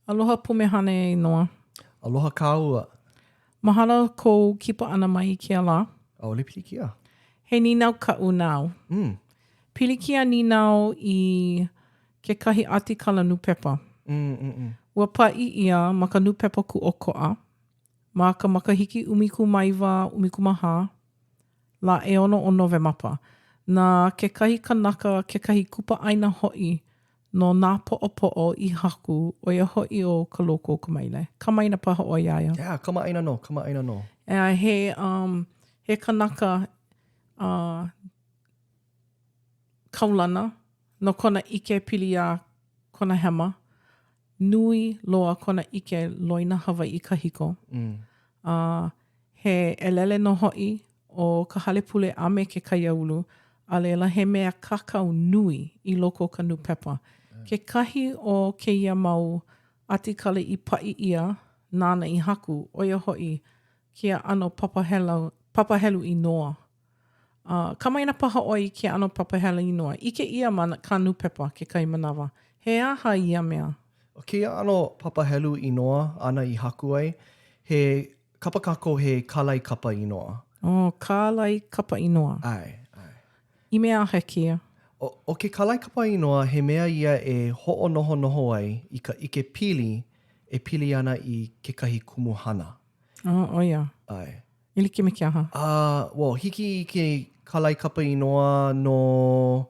Aloha pumehana e Noa. Aloha kāua. Mahalo kou kipa ʻana mai i kēia lā. ʻAʻole pilikia. He nīnau kaʻu nāu. Mm. Pili kēia nīnau i kekahi ʻatikala nūpepa. Mm, mm, mm. Ua paʻi ʻia ma ka nūpepa Kūʻokoʻa ma ka makahiki 1914, lā ʻeono o Nowemapa, na kekahi kanaka, kekahi kupa ʻāina hoʻi no Nāpoʻopoʻo i haku, ʻo ia hoʻi ʻo Kaloukuokamaile. Kamaʻāina paha ʻoe iā ia? Yeah, kamaʻāina nō, kamaʻāina nō. Yeah, he, um, he kanaka uh, kaulana no kona ʻike pili iā Kona Hema. Nui loa kona ʻike loina Hawaiʻi kahiko. Mm. A he ʻelele nō hoʻi o ka hale pule a me ke kaiāulu, a laila he mea kākau nui i loko o ka nūpepa. Kekahi o kēia mau ʻatikala i paʻi ʻia nāna i haku, ʻo ia hoʻi kēia ʻano papahelu, papahelu inoa. A kamaʻāina paha ʻoe i kēia ʻano papahelu inoa. ʻIke ʻia ma ka nūpepa kekahi manawa. He aha ia mea? ʻO kēia ʻano papahelu inoa āna i haku ai, he kapa kākou he kālai kapa inoa. Oh, kālai kapa inoa. ʻAe, ʻae. I mea aha kēia? ʻO, ʻo ke kālai kapa inoa, he mea ia e hoʻonohonoho ai i ka ʻike pili e pili ana i kekahi kumuhana. Oh, ʻo ia. ʻAe. E like me ke aha? A, well, hiki ke kālai kapa inoa no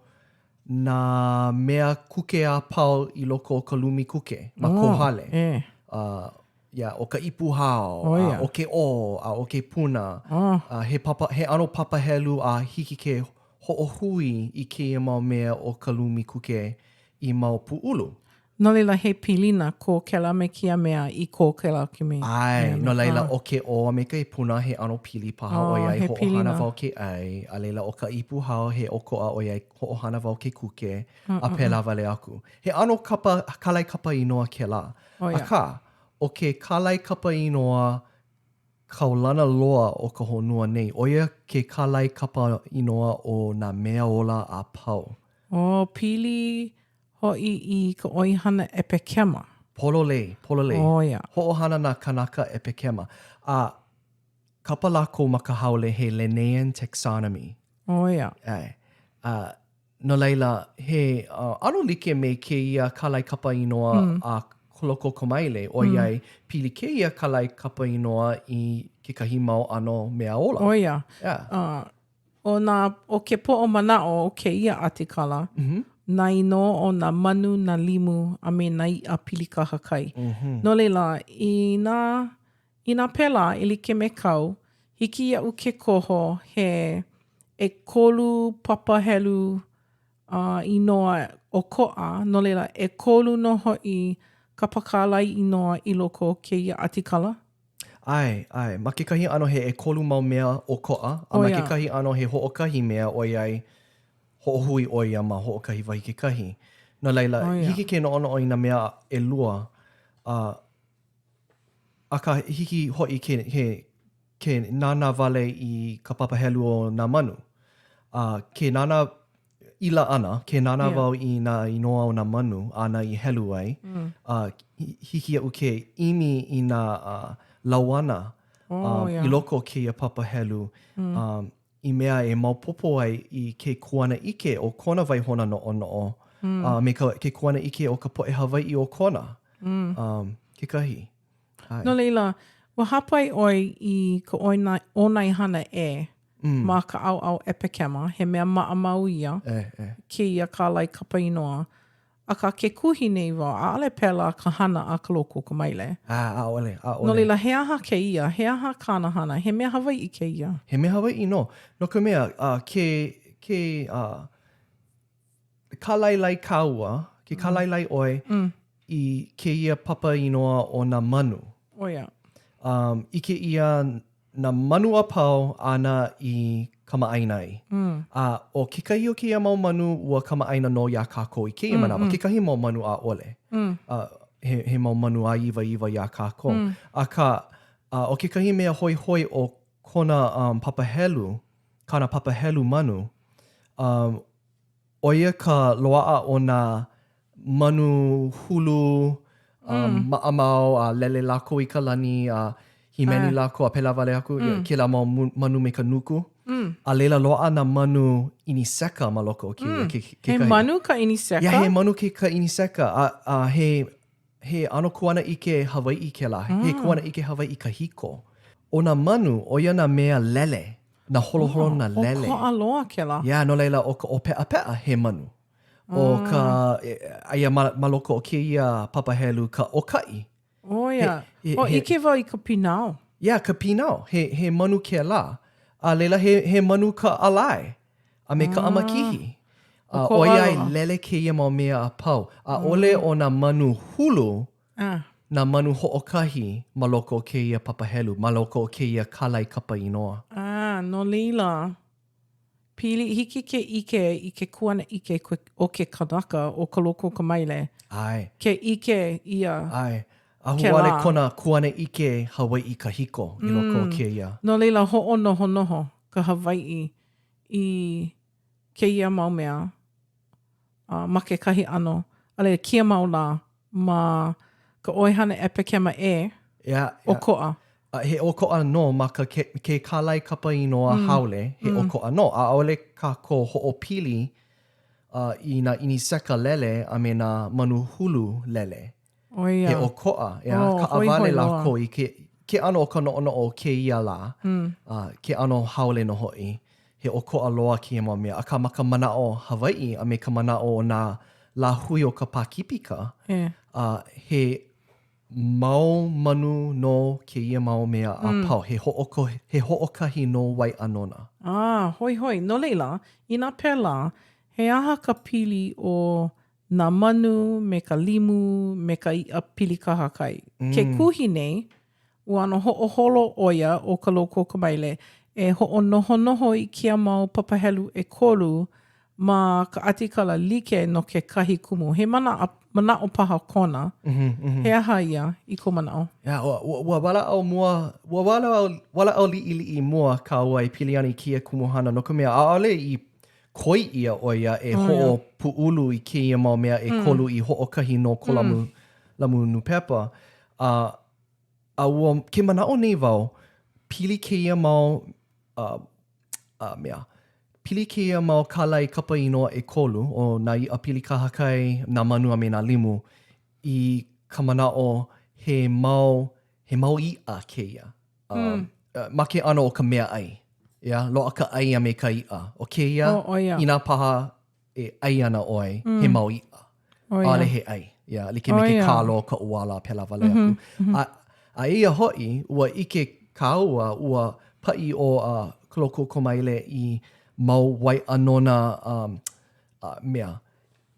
nā mea kuke a pau i loko o ka lumi kuke ma kou oh, hale. E. Uh, yeah, ʻo ka ipu hao, oh, yeah. a ʻo ke ʻō, a ʻo ke puna. Oh. Uh, he, papa, he ʻano papahelu a hiki ke hoʻohui i kēia mau mea o ka lumi kuke i mau pūʻulu. No laila, he pilina ko kēlā me kēia mea i ko kēlā ke mea. ʻAe, no laila, ʻo ke ʻō a me ka puna he ʻano pili paha Oh, ʻoiai he hoʻohana pilina. wau ke ʻai, a laila ʻo ka ipu hao he ʻokoʻa ʻoiai hoʻohana wau ke kuke, a pēlā wale aku. He ʻano kapa, kālai kapa inoa kēlā. Oh, yeah. Akā, ʻo ke kālai kapa inoa kaulana loa o ka honua nei, ʻo ia ke kālai kapa inoa o nā mea ola a pau. Oh, pili hoʻi i ka ʻoihana ʻepekema. Pololei, pololei. Oh, yeah. Hoʻohana nā kānaka ʻepekema. A kapa lākou ma ka haole he Linnaean taxonomy. Oh, yeah. ʻAe. A no laila, he ʻano like me kēia kālai kapa inoa mm. a Kaloukuokamaile, ʻoiai mm. pili kēia kālai kapa inoa i kekahi mau ʻano mea ola. Oh, yeah. Yeah. Uh, ʻO nā, ʻo ke poʻo manaʻo o kēia ʻatikala, nā inoa o nā manu, nā limu, a me nā iʻa pili kahakai. No laila, inā, inā pēlā, e like me kāu, hiki iaʻu ke koho he ʻekolu papa helu uh, inoa ʻokoʻa, no laila, ʻekolu nō hoʻi ka pākālai inoa i loko o kēia ʻatikala. ʻAe, ʻae. Ma kekahi ʻano he ʻekolu mau mea ʻokoʻa, a ma kekahi ʻano he hoʻokahi mea ʻoiai hoʻohui ʻoe ia ma hoʻokahi wahi kekahi. No laila, hiki ke noʻonoʻo i nā mea ʻelua, a, akā hiki hoʻi ke, ke, ke nānā wale i ka papa helu o nā manu. A ke nānā I laʻana, ke nānā wau i nā inoa o nā manu āna i helu ai, a hiki iaʻu ke ʻimi i nā lauana i loko o kēia papa helu i mea e maopopo ai i ke kuanaʻike o kona waihona noʻonoʻo a me ke kuanaʻike o ka poʻe Hawaiʻi o Kona kekahi. ʻAe. No laila, ua hāpai ʻoe i ka ʻōnaehana ʻē ma ka ʻaoʻao ʻepekema, he mea maʻamau ia, kēia kālai kapa inoa. Akā, ke kuhi nei wau, ʻaʻole pēlā ka hana a Kaloukuokamaile. A, ʻaʻole, ʻaʻole. No laila, he aha kēia? He aha kāna hana? He mea Hawaiʻi kēia? He mea Hawaiʻi nō. No ka mea, ke, ke, kālailai kāua, ke kālailai ʻoe i kēia papa inoa o nā manu. ʻO ia. Um, ʻike ʻia nā manu a pau āna i kamaʻāina ai. Mm. A ʻo kekahi o kēia mau manu, ua kamaʻāina nō iā kākou i kēia mm, manawa. Mm. Kekahi mau manu ʻaʻole. Mm. Uh, he, he mau manu āiwaiwa iā kākou. Mm. Akā, uh, ʻo kekahi mea hoihoi o kona um, papa helu, kāna papa helu manu, um, ʻo ia ka loaʻa o nā manu hulu. Um, maʻamau a lele lākou i ka lani a hīmeni lākou a pēlā wale aku. Mm. Kēlā mau manu me ka nuku. Mm. A laila loaʻa nā manu ʻiniseka ma loko o kēia mm. ke, ke, He manu ka ʻiniseka? Yeah, he manu ke ka ʻiniseka. A, a he, he ʻano kuanaʻike Hawaiʻi kēlā. Mm. He kuanaʻike Hawaiʻi kahiko. ʻO nā manu, ʻo ia nā mea lele, nā holoholona oh, lele. ʻOkoʻa loa kēlā. Yeah, no laila, ʻo ka ʻōpeʻapeʻa, he manu. ʻO ka, aia ma, ma loko o kēia papahelu ka ʻōkaʻi. ʻO ia. He, he, ʻike wau i ka pinao. Yeah, ka pinao. He, he manu kēlā. A laila, he, he manu ka ʻalae a me ka ʻamakihi. Uh, ʻoiai lele kēia mau mea a pau. ʻAʻole mm. ʻo nā manu hulu, ah. nā manu hoʻokahi ma loko o kēia papahelu, ma loko o kēia kālai kapa inoa. Ah, no laila, Pili, hiki ke ʻike i ke kuanaʻike o ke kanaka ʻo Kaluakukamaile. ʻAe. Ke ʻike ʻia ʻAe. Ahuwale kona kuanaʻike Hawaiʻi kahiko i loko o kēia. No laila, hoʻonohonoho ka Hawaiʻi i kēia mau mea ma kekahi ʻano. A laila, kēia mau lā, ma ka ʻoihana ʻepekema ʻē, yeah, yeah. ʻokoʻa. A he ʻokoʻa nō ma ka ke, ke kālai kapa inoa mm. haole, he mm. ʻokoʻa nō. ʻAʻole kākou hoʻopili uh, i nā ʻiniseka lele a me nā manu hulu lele. Oh, ia. He ʻokoʻa, yeah, oh, kaʻawale lākou i ke, ke ʻano o ka noʻonoʻo o kēia lā, mm. uh, ke ʻano haole nō hoʻi. He ʻokoʻa loa kēia mau mea. Akā ma ka manaʻo Hawaiʻi a me ka manaʻo o nā lāhui o ka Pākīpika, yeah. uh, he mau manu nō kēia mau mea a mm. pau. He, hoʻoko, he hoʻokahi nō waeʻanona. Ah, hoihoi. No laila, inā pēlā, he aha ka pili o nā manu me ka limu me ka iʻa pili kahakai? Mm. Ke kuhi nei, Ua ʻano hoʻoholo ʻo ia ʻo Kaluakukamaile e hoʻonohonoho i kēia mau papahelu ʻekolu ma ka ʻatikala like no kekahi kumu. He mana, manaʻo paha kona. He aha ia i kou manaʻo? Yeah, ua, ua, ua walaʻau mua, ua walaʻau, walaʻau liʻiliʻi mua kāua e pili ana i kēia kumuhana no ka mea, ʻaʻole i koi ʻia ʻo ia e hoʻopūʻulu i kēia mau mea ʻekolu i hoʻokahi nō kolamu, lamu nūpepa. A A ua, ke manaʻo nei wau, pili kēia mau uh, uh, mea, pili kēia mau kālai kapa inoa ʻekolu, ʻo nā iʻa pili kahakai, nā manu a me nā limu, i ka manaʻo he mau, he mau iʻa kēia. Uh, mm. Ma ke ʻano o ka mea ʻai. Yeah, loaʻa ka ʻai a me ka iʻa. ʻO kēia, oh, oh, yeah. inā paha e ʻai ana ʻoe, mm. he mau iʻa. Oh, ʻAʻole he ʻai. Yeah, like me ke kālo, ka ʻuala, pēlā wale mm -hmm. aku. Mm -hmm. A, a eia hoʻi, ua ʻike kāua, ua paʻi ʻo uh, Kaluakukamaile i mau waeʻanona um, uh, mea.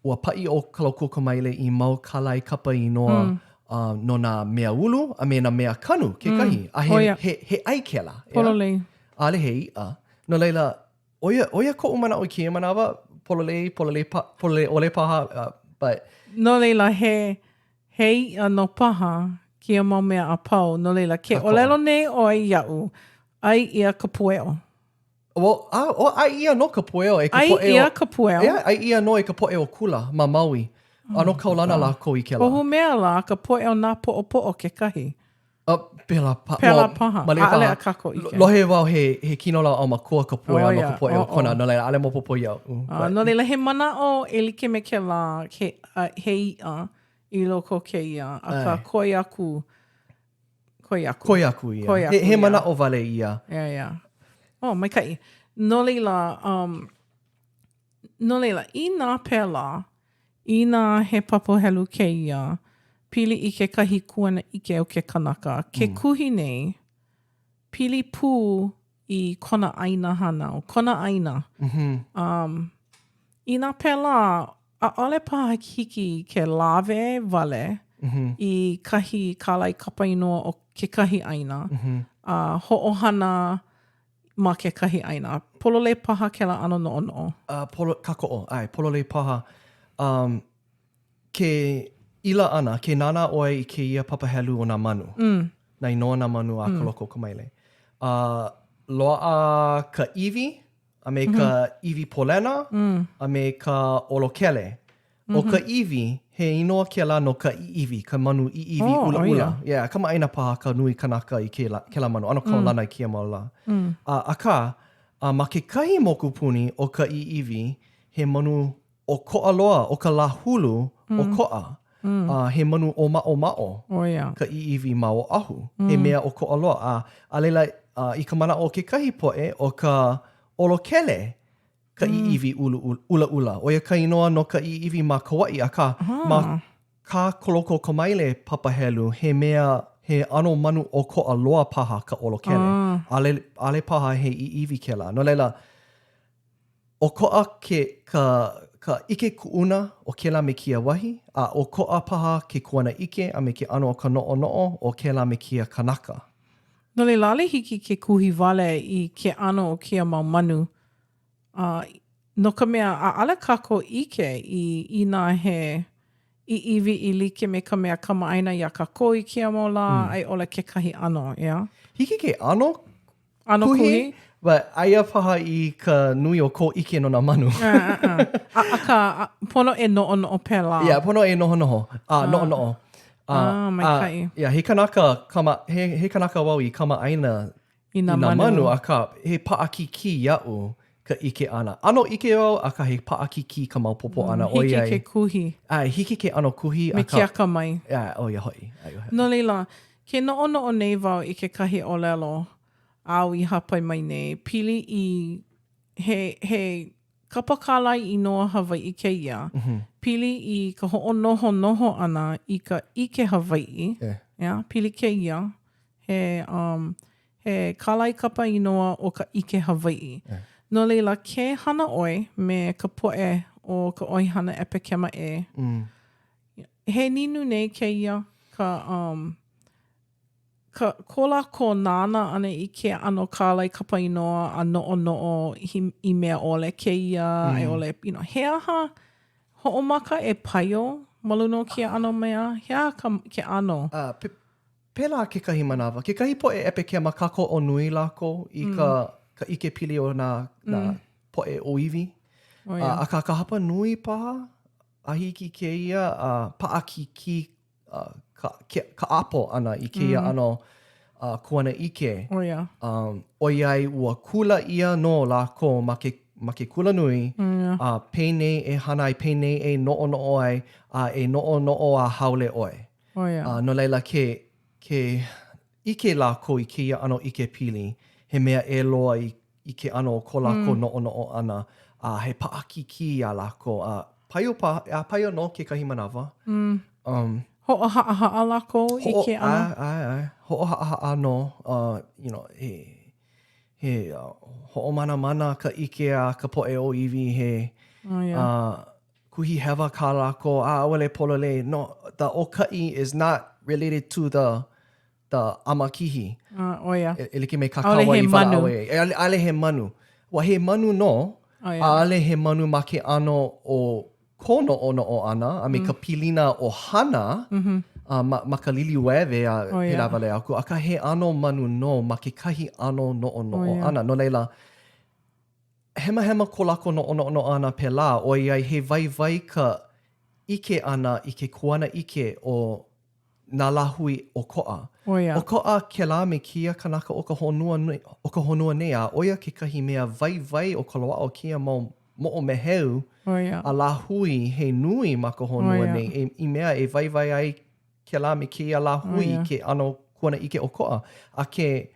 Ua paʻi ʻo Kaluakukamaile i mau kālai kapa inoa mm. uh, no nā mea ulu a me nā mea kanu kekahi. Mm. A he, oh, yeah. he, he ʻai kēlā. Pololei. ʻAʻole he iʻa. No laila, ʻO ia, ʻo ia koʻu manaʻo i kēia manawa, pololei, pololei, pa, pololei ʻole paha, uh, but. No laila, he, he iʻa nō paha kēia mau mea a pau. No laila, ke ʻōlelo nei ʻoe iaʻu, ʻai ʻia ka pueo. Well, a, o, ʻai ʻia nō ka pueo e ka ʻai poʻe ʻia ka pueo. Yeah, ʻai ʻia nō e ka poʻe o Kula ma Maui. ʻAno kaulana lākou i kēlā. Kohu mea lā, ka pueo nāpoʻopoʻo kekahi. Uh, pēlā pa, pēlā well, paha. Maliʻa paha. ʻAʻole a kākou ʻike. Lohe wau he, he kino lāʻau makua ka pueo oh, no ka poʻe o Kona, no laila, ʻaʻole maopopo iaʻu. Uh, no laila, he manaʻo e like me kēlā, he, uh, he iʻa i loko o kēia, akā koi aku, koi aku. Koi aku ia. Koi aku he, he manaʻo wale ia. Yeah, yeah. Oh, maikaʻi. No laila, um, no laila, inā pēlā, Inā he papahelu kēia, pili i kekahi kuanaʻike o ke kanaka, ke kuhi nei, pili pū i kona ʻāina hānau, kona ʻāina. Um, inā pēlā, ʻaʻole paha hiki ke lawe wale i kahi kālai kapa inoa o kekahi ʻāina a hoʻohana ma kekahi ʻāina. Pololei paha kēlā ʻano noʻonoʻo? Uh, polo, kākoʻo, ʻae, pololei paha. Um, ke ila ʻana, ke nānā ʻoe i kēia papahelu o nā manu, mm. nā inoa nā manu a mm. Kaluakukamaile. Uh, loaʻa ka ʻiwi, a me mm -hmm. ka ʻiwi polena, mm. a me ka ʻolokele. ʻO ka ʻiwi, he. He inoa kēlā no ka ʻiʻiwi, ka manu ʻiʻiwi Oh, ʻulaʻula. ʻo ia. Yeah, kamaʻāina paha ka nui kanaka i kēlā, kēlā manu. ʻAno kaulana i kēia mau lā. A, akā, a ma kekahi mokupuni ʻo ka ʻiʻiwi, he manu ʻokoʻa loa, ʻo ka lāhulu ʻokoʻa. A he manu ʻōmaʻomaʻo ʻO ia. ka ʻiʻiwi ma Oʻahu. He mea ʻokoʻa loa. A, a laila, a, i ka manaʻo o kekahi poʻe, ʻo ka ʻolokele ka ʻiʻiwi ʻulaʻula. ʻO ia ka inoa no ka ʻiʻiwi ma Kauaʻi, akā, ma kā Koloko Kamaile papa helu, he mea, he ʻano manu ʻokoʻa loa paha ka ʻolokele. ʻAʻole, ʻaʻole paha he ʻiʻiwi kēlā. No laila, ʻokoʻa ke, ka, ka ʻike kuʻuna o kēlā me kēia wahi, a ʻokoʻa paha ke kuanaʻike a me ke ʻano o ka noʻonoʻo o kēlā me kēia kanaka. No laila, ʻaʻole hiki ke kuhi wale i ke ʻano o kēia mau manu. A, no ka mea, ʻaʻole kākou ʻike i inā he ʻiʻiwi i like me ka mea kamaʻāina iā kākou i kēia mau lā, a i ʻole kekahi ʻano, ʻeā? Hiki ke ʻano ʻano kuhi? But aia paha i ka nui o kō ʻike no nā manu. A, akā, pono e noʻonoʻo pēlā. Yeah, pono e nohonoho, a noʻonoʻo. Ah, maikaʻi. Yeah, he kanaka kama, he, he kanaka wau i kamaʻāina I nā manu. manu, akā, he paʻakikī iaʻu ka ʻike ʻana. ʻAno ʻike wau, akā he paʻakikī ka maopopo ʻana ʻoiai. Hiki ke kuhi. ʻAe, hiki ke ʻano kuhi, akā. Me ke akamai. ʻAe, ʻo ia hoʻi. ʻAe, ʻo ia hoʻi. No laila, ke noʻonoʻo nei wau i kekahi ʻōlelo āu i hāpai mai nei, pili i he, he kapa kālai inoa Hawaiʻi kēia, pili i ka hoʻonohonoho ʻana i ka ʻike Hawaiʻi, yeah, pili kēia, he, um, he kālai kapa inoa o ka ʻike Hawaiʻi. No laila, ke hana ʻoe me ka poʻe o ka ʻoihana ʻepekema ʻē, he nīnūnē kēia ka, um, ka, ko lākou nānā ʻana i ke ʻano kālai kapa inoa a noʻonoʻo i, i mea ʻole kēia, a i ʻole, you know, he aha hoʻomaka e paio ma luna o kēia ʻano mea? He aha ka, ke ʻano? Uh, pe, pēlā kekahi manawa. Kekahi poʻe ʻepekema kākoʻo nui lākou i ka, ka ʻike pili o nā, nā poʻe ʻōiwi. Oh, yeah. Uh, akā ka hapa nui paha, a hiki kēia, uh, paʻakikī ka, ke, ka ʻapo ʻana i kēia ʻano uh, kuanaʻike. ʻO ia. Um, ʻoiai ua kula ʻia nō lākou ma ke, ma ke kulanui, yeah. a penei e hana ai, penei e noʻonoʻo ai, a e noʻonoʻo a haole ʻoe. ʻO ia. Uh, no laila, ke, ke ʻike lākou i kēia ʻano ʻike pili, he mea ʻē loa i i ke ʻano o ko lākou noʻonoʻo ʻana, a he paʻakikī iā lākou, a paio paha, a paio nō kekahi manawa. Um, Hoʻohaʻahaʻa lākou i hoʻo, ke ʻano? ʻae, ʻae, ʻae. Hoʻohaʻahaʻa nō, uh, you know, he, he uh, hoʻomanamana ka ʻike a ka poʻe ʻōiwi, he Oh, yeah. uh, kuhi hewa kā lākou, a ʻaʻole pololei. No, the ʻōkaʻi is not related to the the ʻamakihi. Uh, ʻo ia. E, e like me kā ʻAʻole kāua he i manu. walaʻau ai. ʻAʻole, ʻaʻole he manu. Ua he manu nō, ʻO ia. ʻaʻole he manu ma ke ʻano o kō noʻonoʻo ʻana a me ka pilina ʻohana mm -hmm. uh, ma, ma ka Liliuewe a ʻO ia. pēlā wale aku. Akā he ʻano manu nō ma kekahi ʻano noʻonoʻo ʻO ia. ʻana. No laila, hemahema ko lākou noʻonoʻo ʻana pēlā, ʻoiai he waiwai ka ʻike ʻana i ke kuanaʻike o nā lāhui ʻokoʻa. ʻO ia. ʻOkoʻa kēlā me kēia kanaka o ka honua nei, o ka honua nei, a ʻo ia kekahi mea waiwai o ka loaʻa o kēia mau moʻomeheu ʻO ia. a lāhui he nui ma ka honua ʻO ia. nei, e, i mea e waiwai ai kēlā me kēia lāhui ʻO ia. i ke ʻano kuanaʻike ʻokoʻa. A ke,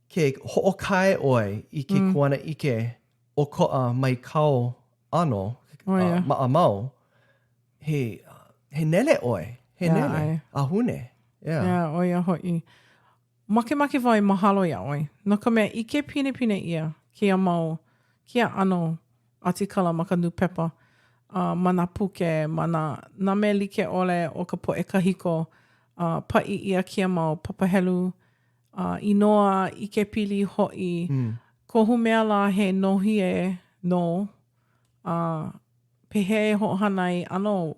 ke hoʻokae ʻoe i ke mm. kuanaʻike ʻokoʻa mai kāu ʻano ʻO ia. uh, maʻamau, he, he nele ʻoe. He Yeah, nele. ʻae. A hune. Yeah. Yeah, ʻo ia hoʻi. Makemake wau e mahalo iā ʻoe, no ka mea, ʻike pinepine ʻia kēia mau, kēia ʻano ʻatikala ma ka nūpepa, a ma nā puke, ma nā, nā mea like ʻole o ka poʻe kahiko, a paʻi ʻia kēia mau papahelu, a inoa ʻikepili hoʻi, kohu mea lā he nohie nō, a pehea e hoʻohana ai ʻano,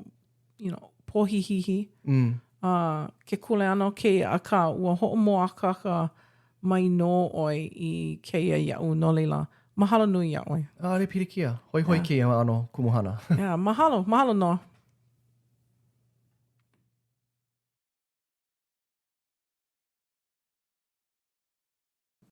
you know, pohihihi mm. uh, ke kuleana o kēia, akā, ua hoʻomōakāka mai nō ʻoe i kēia iaʻu, no laila, mahalo nui iā ʻoe. ʻAʻole pilikia. Hoihoi Yeah. kēia ʻano kumuhana. Yeah, mahalo, mahalo nō.